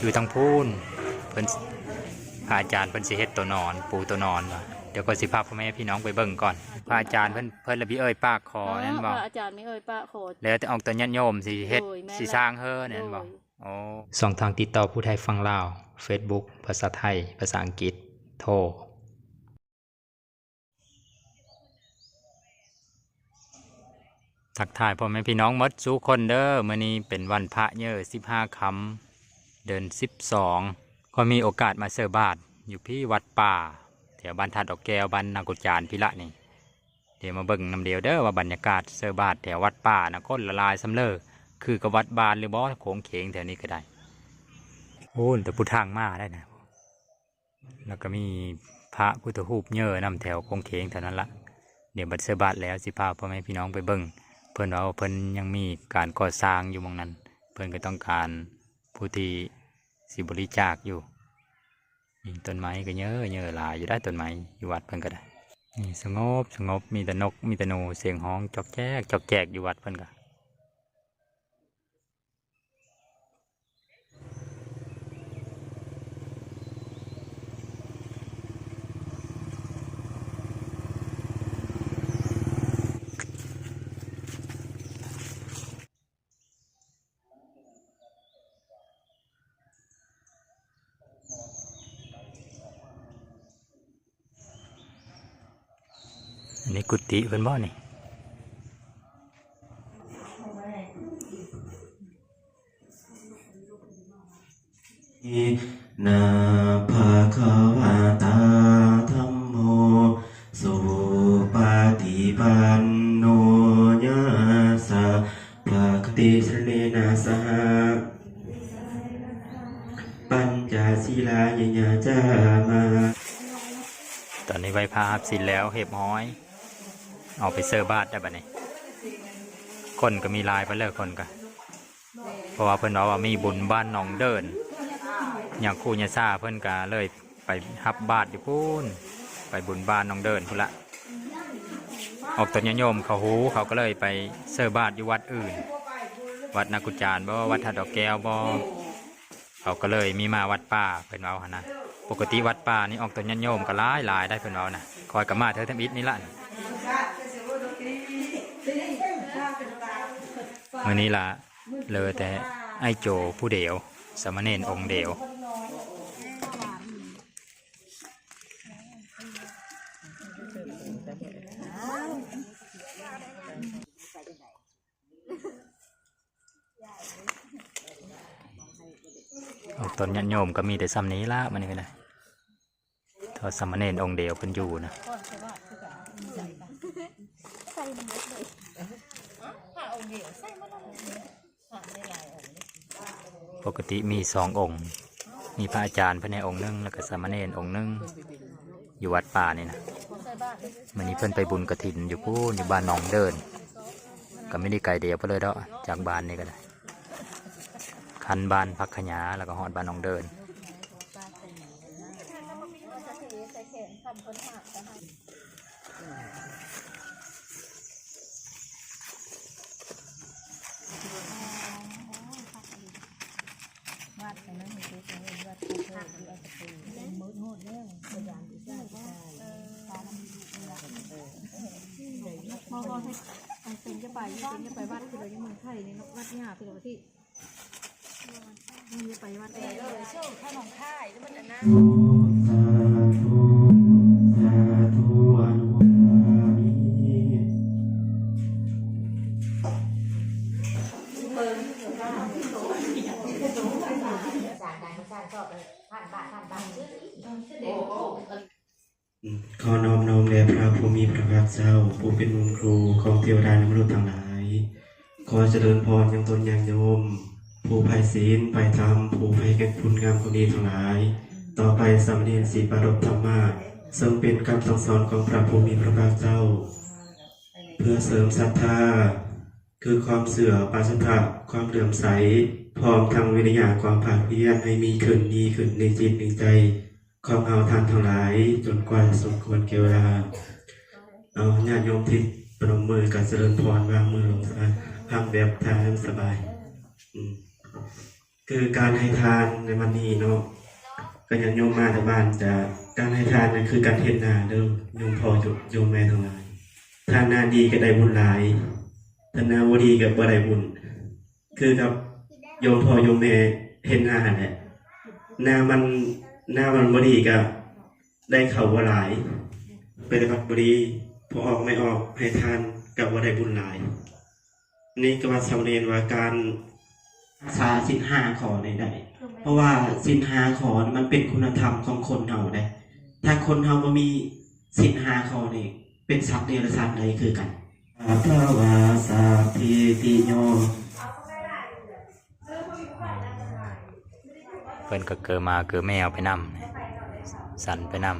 ຢູ່ທາງພຸ້ນ ເພິ່ນ ພະອາຈານເພິ່ນຊິເຮັດໂຕນອນ ປູໂຕນອນວ່າ ດຽວຂ້ອຍຊິພາພໍ່ແມ່ພີ່ນ້ອງໄປເບິ່ງກ່ອນ. ພະອາຈານເພິ່ນ ເພິ່ນລະມີເອີ່ຍປາກຂໍແມ່ນບໍ່? ເອີ ພະອາຈານມີເອີ່ຍປາກຂໍ ແລ້ວແຕ່ອອກຕົນຍາດໂຍມຊິເຮັດ ໂດຍ ແມ່ນ ຊິສ້າງເຮີແມ່ນບໍ່? ໂດຍ. ໂອ້ ຊ່ອງທາງຕິດຕໍ່ຜູ້ໄທຝັ່ງລາວ ເຟສບຸກ ພາສາໄທ ພາສາອັງກິດ ໂທ. ທັກທາຍພໍ່ແມ່ພີ່ນ້ອງໝົດສູ່ຄົນເດີ. ມື້ນີ້ເປັນວັນພະເຍີສິບຫ້າຄ່ຳ ເດືອນສິບສອງ ຂ້ອຍມີໂອກາດມາໃສ່ບາດຢູ່ພີ້ວັດປ່າ ແຖວບ້ານທາດດອກແກ້ວ ບ້ານນາກຸຈານພີ້ລະນີ້. ດຽວມາເບິ່ງນຳດຽວເດີວ່າບັນຍາກາດໃສ່ບາດແຖວວັດປ່ານະ ຄົນລະຫຼາຍສ່ຳເລີ ຄືກັບວັດບ້ານຫຼືບໍ່ ໂຂງເຂງແຖວນີ້ກໍໄດ້. ໂອ້ ແຕ່ຜູ້ທາງມາໄດ້ນະ. ແລ້ວກໍມີພະພຸດທະຮູບເຍີນຳແຖວໂຂງເຂງແຖວນັ້ນລະ. ດຽວບັດໃສ່ບາດແລ້ວຊິພາພໍ່ແມ່ພີ່ນ້ອງໄປເບິ່ງ. ເພິ່ນວ່າເພິ່ນຍັງມີການກໍ່ສ້າງຢູ່ໝ່ອງນັ້ນ ເພິ່ນກໍຕ້ອງການຜູ້ທີ່ຊິບໍລິຈາກຢູ່. ນີ້ຕົ້ນໄມ້ກໍເຍີໆຫຼາຍຢູ່ໄດ໋ ຕົ້ນໄມ້ຢູ່ວັດເພິ່ນກໍໄດ້. ນີ້ສະຫງົບ ສະຫງົບ ມີແຕ່ນົກ ມີແຕ່ໜູ ສຽງຮ້ອງຈອກແຈກ ຈອກແຈກຢູ່ວັດເພິ່ນກໍ. ອັນນີ້ກຸຕິເພິ່ນບໍ່ນີ້? ນະ ພະຄະວະຕາ ທຳໂມ ສຸປະຕິປັນໂນ ຍະສະ ພະຄະ ຕິສະເນນະ ສະຫະ ປັນຈະສີລາຍະ ຍະຈາມາ. ຕອນນີ້ໄຫວ້ພະຮັບສິນແລ້ວຮຽບຮ້ອຍ ອອກໄປໃສ່ບາດໄດ້ບັດນີ້. ຄົນກໍມີຫຼາຍປານເລີຍ ຄົນກໍ ເພາະວ່າເພິ່ນເວົ້າວ່າມີບຸນບ້ານໜອງເດີນ ຍາຄູຍາຊາເພິ່ນກໍເລີຍໄປຮັບບາດຢູ່ພຸ້ນ ໄປບຸນບ້ານໜອງເດີນພຸ້ນລະ. ອອກຕົນຍາດໂຍມເຂົາຮູ້ ເຂົາກໍເລີຍໄປໃສ່ບາດຢູ່ວັດອື່ນ ວັດນາກຸຈານບໍ ວັດທາດດອກແກ້ວບໍ ເຂົາກໍເລີຍມີມາວັດປ່າ ເພິ່ນເວົ້າຫັ້ນນະ. ປົກກະຕິວັດປ່ານີ້ອອກຕົນຍາດໂຍມກໍຫຼາຍໆໄດ໋ ເພິ່ນເວົ້ານະ. ຂ້ອຍກໍມາເທື່ອທຳອິດນີ້ລະ. ມື້ນີ້ລະ ເຫຼືອແຕ່ອ້າຍໂຈຜູ້ດຽວ ສາມະເນນອົງດຽວ. ອອກຕົນຍາດໂຍມກໍມີແຕ່ຊ່ຳນີ້ລະ ມື້ນີ້ກໍໄດ້. ເທົ່າສາມະເນນອົງດຽວເພິ່ນຢູ່ນະ. ປົກກະຕິມີສອງອົງ ມີພະອາຈານເພິ່ນໃຫ້ອົງໜຶ່ງ ແລ້ວກໍສາມະເນນອົງໜຶ່ງ ຢູ່ວັດປ່ານີ້ນະ. ມື້ນີ້ເພິ່ນໄປບຸນກະຖິນຢູ່ພຸ້ນ ຢູ່ບ້ານໜອງເດີນ ກໍບໍ່ໄດ້ໄກດຽວໄປເລີຍດອກ ຈາກບ້ານນີ້ກໍໄດ້. ຄັນບ້ານຜັກຂະຫຍາ ແລ້ວກໍຮອດບ້ານໜອງເດີນ. ບໍ່ ບໍ່ ເປັນຈະໄປ ເປັນຈະໄປວັດ ຄືວ່າຢູ່ເມືອງໄທນີ້ເນາະ ວັດຍາ ເປັນວັດທີ່ ຂໍນອບນ້ອມແດ່ພະຜູ້ມີພະພາກເຈົ້າ ຜູ້ເປັນອົງຄູຂອງເທວະດາ ແລະ ມະນຸດທັງຫຼາຍ. ຂໍຈະເລີນພອນຍັງຕົນຍາດໂຍມ ຜູ້ໃຝ່ສິນໃຝ່ທຳ ຜູ້ໃຝ່ເຮັດຄຸນງາມຄວາມດີທັງຫຼາຍ. ຕໍ່ໄປສາມະເນນຊິປາລົບທຳມະ ເຊິ່ງເປັນຄຳສັ່ງສອນຂອງພະຜູ້ມີພະພາກເຈົ້າ ເພື່ອເສີມສັດທາ ຄືຄວາມເຊື່ອ ປາສະຖາກຄວາມເຫຼື້ອມໃສ ພ້ອມທັງວິລິຍະຄວາມພາກພຽນໃຫ້ມີຂຶ້ນ ມີຂຶ້ນໃນຈິດໃນໃຈ ຂອງເຮົາທ່ານທັງຫຼາຍ ຈົນກວ່າຈະສົມຄວນແກ່ເວລາ. ເອົາ ຍາດໂຍມທີ່ປະນົມມືກັນຈະເລີນພອນ ວາງມືລົງຊະ ຟັງແບບທ່ານສະບາຍ. ອືມ. ຄືການໃຫ້ທານໃນວັນນີ້ເນາະ ກໍຍາດໂຍມມາແຕ່ບ້ານຈະ ການໃຫ້ທານນັ້ນຄືການເຮັດນາເດີ້ ໂຍມພໍ່ໂຍມແມ່ທັງຫຼາຍ. ຖ້ານາດີກໍໄດ້ບຸນຫຼາຍ, ຖ້ານາບໍ່ດີກໍບໍ່ໄດ້ບຸນ. ຄືກັບໂຍມພໍ່ໂຍມແມ່ເຮັດນາຫັ້ນແຫຼະ ນາມັນ ນາມັນບໍ່ດີກໍໄດ້ເຂົ້າບໍ່ຫຼາຍ, ປະຕິບັດບໍ່ດີ ພໍອອກໄມ່ອອກ ໃຫ້ທານກໍບໍ່ໄດ້ບຸນຫຼາຍ. ນີ້ກໍວ່າສາມະເນນວ່າການຮັກສາສິນຫ້າຂໍ້ນີ້ໄດ້ ເພາະວ່າສິນຫ້າຂໍ້ນີ້ມັນເປັນຄຸນນະທຳຂອງຄົນເຮົາເດ້. ຖ້າຄົນເຮົາບໍ່ມີສິນຫ້າຂໍ້ນີ້ ເປັນສັດເດຍລະສານໄດ້ຄືກັນ. ອາທະວາສາທິຕິໂຍ ເພິ່ນກໍເກີໝາເກີແມວໄປນຳ ສັນໄປນຳ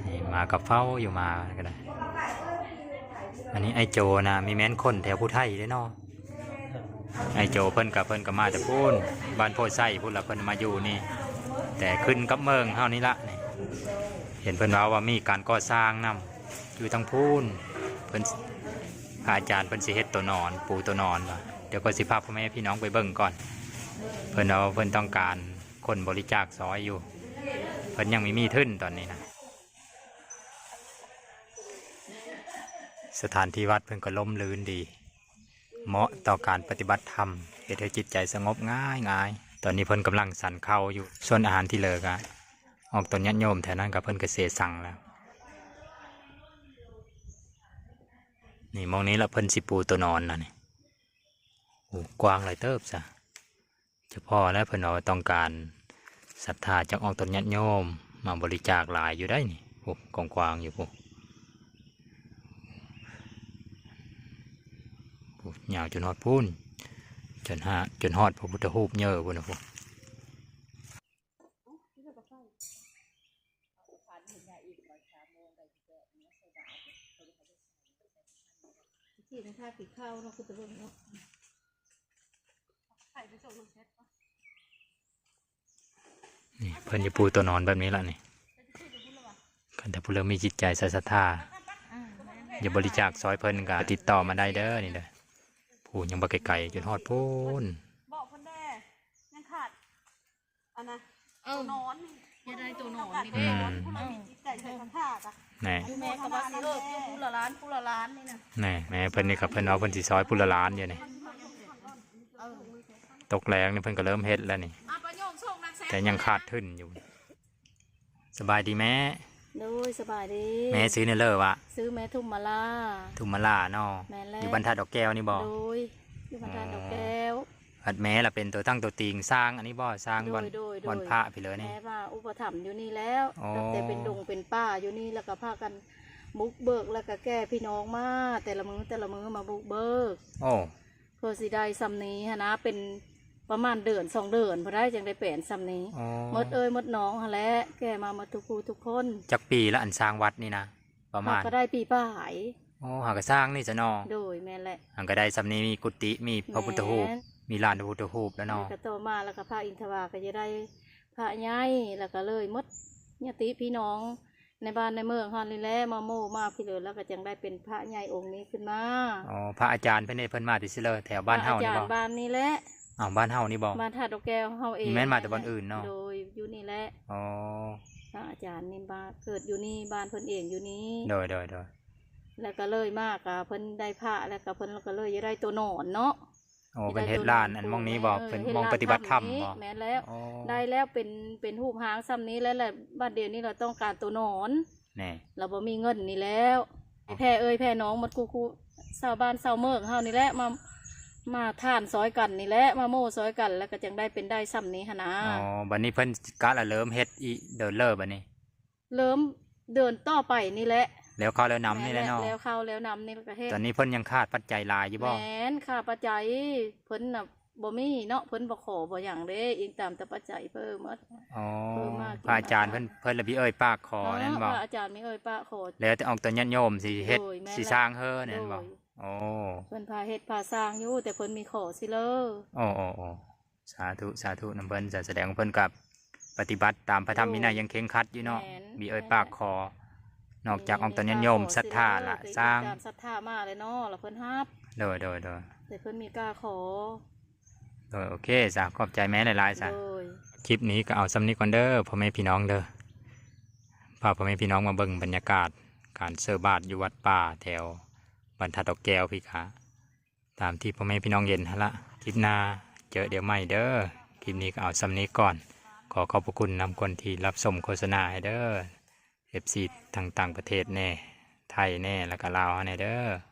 ນີ້ໝາກໍເຝົ້າຢູ່ ໝາກໍໄດ້. ອັນນີ້ອ້າຍໂຈນະ ມີແມ່ນຄົນແຖວຜູ້ໄທເດ້ເນາະ. ອ້າຍໂຈເພິ່ນກໍ ເພິ່ນກໍມາແຕ່ພຸ້ນ ບ້ານໂພໄຊພຸ້ນລະ ເພິ່ນມາຢູ່ນີ້ ແຕ່ຂຶ້ນກັບເມືອງເຮົານີ້ລະ. ນີ້ເຫັນເພິ່ນເວົ້າວ່າມີການກໍ່ສ້າງນຳ ຢູ່ທາງພຸ້ນ ເພິ່ນ ພະອາຈານເພິ່ນຊິເຮັດໂຕນອນ ປູໂຕນອນວ່າ. ດຽວກໍຊິພາພໍ່ແມ່ພີ່ນ້ອງໄປເບິ່ງກ່ອນ. ເພິ່ນເວົ້າວ່າເພິ່ນຕ້ອງການຄົນບໍລິຈາກຊ່ອຍຢູ່ ເພິ່ນຍັງມີ ມີທຶນຕອນນີ້ນະ. ສະຖານທີ່ວັດເພິ່ນກໍຮົ່ມລື່ນດີ ເໝາະຕໍ່ການປະຕິບັດທຳ ເຮັດໃຫ້ຈິດໃຈສະຫງົບງ່າຍໆ. ຕອນນີ້ເພິ່ນກຳລັງສັນເຂົ້າຢູ່ ສ່ວນອາຫານທີ່ເຫຼືອກະ ອອກຕົນຍາດໂຍມແຖວນັ້ນກໍເພິ່ນກໍເສສັງແລ້ວ. ນີ້ໝ່ອງນີ້ລະເພິ່ນຊິປູໂຕນອນນະນີ້. ໂອ້ ກວ້າງຫຼາຍເຕີບຊະ. ຈະພໍແລ້ວ ເພິ່ນວ່າຕ້ອງການສັດທາຈາກອອກຕົນຍາດໂຍມມາບໍລິຈາກຫຼາຍຢູ່ໄດ໋ນີ້. ໂອ້ ກວ້າງໆຢູ່ພຸ້ນ ໂອ້ ຍາວຈົນຮອດພຸ້ນ ຈົນຫາ ຈົນຮອດພະພຸດທະຮູບເຍີພຸ້ນນະພຸ້ນ. ນີ້ເພິ່ນຈະປູໂຕນອນແບບນີ້ລະນີ້ ຄັນຖ້າຜູ້ເລີກມີຈິດໃຈໃສ່ສັດທາ ຢາກບໍລິຈາກຊ່ອຍເພິ່ນກໍຕິດຕໍ່ມາໄດ້ເດີ້ນີ້ເດີ້. ຜູ້ຍັງບໍ່ໄກໆ ຈົນຮອດພຸ້ນ ບອກເພິ່ນແດ່ ຍັງຂາດ ອັນນະ ເອີ ໂຕນອນນີ້ ຢາກໄດ້ໂຕນອນນີ້ ອືມ ເດ້ ຜູ້ລະມີຈິດໃຈໃສ່ສັດທາກະ ແນ່ ແມ່ກໍວ່າຊິເອີ ຜູ້ລະລ້ານ ຜູ້ລະລ້ານນີ້ນະ ແນ່ ແມ່ເພິ່ນນີ້ກໍເພິ່ນວ່າເພິ່ນຊິຊ່ອຍຜູ້ລະລ້ານຢູ່ນີ້ ເອີ ຕົກແລງນີ້ເພິ່ນກໍເລີ່ມເຮັດແລ້ວນີ້ ອ່ະ ປະໂຍກໂຊກນັກແຊງ ແຕ່ຍັງຂາດທຶນຢູ່. ສະບາຍດີແມ່ ໂດຍ ສະບາຍດີ ແມ່ຊື່ແນວເລີວະ? ຊື່ແມ່ທຸມມາລາ ທຸມມາລາເນາະ ແມ່ນແລ້ວ ຢູ່ບ້ານທາດດອກແກ້ວນີ້ບໍ່? ໂດຍ ຢູ່ບ້ານທາດດອກແກ້ວ ອໍ ແມ່ລະເປັນຕົວຕັ້ງຕົວຕີງສ້າງອັນນີ້ບໍ່? ສ້າງບ່ອນ ໂດຍ ໂດຍ ບ່ອນພະພີ້ເລີຍນີ້ ແມ່ມາອຸປະຖຳຢູ່ນີ້ແລ້ວ ອໍ ຕັ້ງແຕ່ເປັນດົງເປັນປ່າຢູ່ນີ້ ແລ້ວກໍພາກັນບຸກເບີກ ແລ້ວກໍແກ່ພີ່ນ້ອງມາ ແຕ່ລະມື້ ແຕ່ລະມື້ມາບຸກເບີກ ໂອ້ ເພື່ອຊິໄດ້ຊ່ຳນີ້ຫັ້ນນະ ເປັນປະມານເດືອນສອງເດືອນພຸ້ນໃດ໋ ຈັ່ງໄດ້ແປນຊ່ຳນີ້ ອໍ ໝົດເອີ່ຍໝົດໜອງຫັ້ນແຫຼະ ແກ່ມາໝົດທຸກຜູ້ທຸກຄົນ. ຈັກປີລະ ອັນສ້າງວັດນີ້ນະ? ປະມານ ເຮົາກໍໄດ້ປີປາຍ ອໍ ຫາກະສ້າງນີ້ຊະເນາະ ໂດຍ ແມ່ນແຫຼະ ຫາກະໄດ້ຊ່ຳນີ້ ມີກຸຕິ ມີພະພຸດທະຮູບ ແມ່ນ ມີລານພະພຸດທະຮູບແລ້ວເນາະ ແລ້ວກໍຕໍ່ມາ ແລ້ວກໍພະອິນທະວາກໍຈະໄດ້ພະໃຫຍ່ ແລ້ວກໍເລີຍໝົດຍາດຕິພີ່ນ້ອງ ໃນບ້ານໃນເມືອງເຮົານີ້ແຫຼະ ມາໂມມາພີ້ເລີຍ ແລ້ວກໍຈັ່ງໄດ້ເປັນພະໃຫຍ່ອົງນີ້ຂຶ້ນມາ. ອໍ ພະອາຈານເພິ່ນເດ້ ເພິ່ນມາແຕ່ຊິເລີ ແຖວບ້ານເຮົານີ້ບໍ່? ພະອາຈານບ້ານນີ້ແຫຼະ ອ້າວ ບ້ານເຮົານີ້ບໍ່? ມາທາດດອກແກ້ວເຮົາເອງ ແມ່ນມາແຕ່ບ່ອນອື່ນເນາະ? ໂດຍ ຢູ່ນີ້ແຫຼະ. ອໍ ພະອາຈານນີ້ມາເກີດຢູ່ນີ້ ບ້ານເພິ່ນເອງຢູ່ນີ້ ໂດຍ ໂດຍ ໂດຍ ແລ້ວກໍເລີຍມາ ກໍເພິ່ນໄດ້ພະ ແລ້ວກໍເພິ່ນກໍເລີຍຢາກໄດ້ໂຕນອນເນາະ. ໂອ້ ເພິ່ນເຮັດລານອັນໝ່ອງນີ້ບໍ່? ເອີ ເພິ່ນໝ່ອງປະຕິບັດທຳບໍ່? ແມ່ນແລ້ວ ອໍ ໄດ້ແລ້ວ ເປັນ ເປັນຮູບຮ່າງຊ່ຳນີ້ແລ້ວ ແລ້ວບັດດຽວນີ້ລະຕ້ອງການໂຕນອນ ແນ່ ລະບໍ່ມີເງິນນີ້ແລ້ວ. ອໍ ແຜ່ເອີ່ຍແຜ່ນ້ອງໝົດຄູ່ ຊາວບ້ານຊາວເມືອງເຮົານີ້ແຫຼະ ມາ ມາທານຊ່ອຍກັນນີ້ແຫຼະ ມາໂມ້ຊ່ອຍກັນ ແລ້ວກໍຈັ່ງໄດ້ເປັນໄດ້ຊ່ຳນີ້ຫັ້ນນາ. ອໍ ບັດນີ້ເພິ່ນກະລະເລີ່ມເຮັດອີກໂດນເລີບັດນີ້? ເລີ່ມເດືອນຕໍ່ໄປນີ້ແຫຼະ ແລ້ວເຂົ້າແລ້ວນຳນີ້ແຫຼະເນາະ? ແລ້ວເຂົ້າແລ້ວນຳນີ້ແລ້ວກໍເຮັດ. ຕອນນີ້ເພິ່ນຍັງຂາດປັດໄຈຫຼາຍຢູ່ບໍ່? ແມ່ນ ຂາດປັດໄຈ ເພິ່ນນະບໍ່ມີເນາະ ເພິ່ນບໍ່ຂໍບໍ່ຫຍັງເດ້ ອີງຕາມແຕ່ປັດໄຈເພີ່ມໝົດ. ອໍ ເພີ່ມມາ ພະອາຈານເພິ່ນ ເພິ່ນລະມີເອີ່ຍປາກຂໍນັ້ນບໍ່? ພະອາຈານມີເອີ່ຍປາກຂໍ ແລ້ວແຕ່ອອກຕອນຍາດໂຍມຊິເຮັດ ໂດຍ ແມ່ນແຫຼະ ຊິສ້າງເຮີນັ້ນບໍ່? ໂດຍ ອໍ ເພິ່ນພາເຮັດພາສ້າງຢູ່ ແຕ່ເພິ່ນມີຂໍຊິເລີ. ອໍ ສາທຸ ສາທຸນຳເພິ່ນ. ສະແດງວ່າເພິ່ນກໍປະຕິບັດຕາມພະທຳວິໄນຢ່າງເຄັ່ງຄັດຢູ່ເນາະ. ແມ່ນ ມີເອີ່ຍປາກຂໍ ນອກຈາກອອກຕອນຍາດໂຍມສັດທາລະສ້າງ ຕາມສັດທາມາແລ້ວເນາະ ລະເພິ່ນຮັບ. ໂດຍ ໂດຍ ໂດຍ ແຕ່ເພິ່ນມີກ້າຂໍ ໂດຍ ໂອເຄຊະ ຂອບໃຈແມ່ຫຼາຍໆຊະ. ໂດຍ ຄລິບນີ້ກໍເອົາສ່ຳນີ້ກ່ອນເດີພໍ່ແມ່ພີ່ນ້ອງເດີ. ພາພໍ່ແມ່ພີ່ນ້ອງມາເບິ່ງບັນຍາກາດການໃສ່ບາດຢູ່ວັດປ່າແຖວບ້ານທາດດອກແກ້ວພີ້ກະ ຕາມທີ່ພໍ່ແມ່ພີ່ນ້ອງເຫັນຫັ້ນລະ. ຄລິບໜ້າເຈີດຽວໃໝ່ເດີ. ຄລິບນີ້ກໍເອົາສ່ຳນີ້ກ່ອນ. ຂໍຂອບພະຄຸນນຳຄົນທີ່ຮັບຊົມໂຄສະນາໃຫ້ເດີ. ເອັຟຊີ ທັງຕ່າງປະເທດແດ່, ໄທແດ່ ແລ້ວກະລາວເຮົາແດ່ເດີ.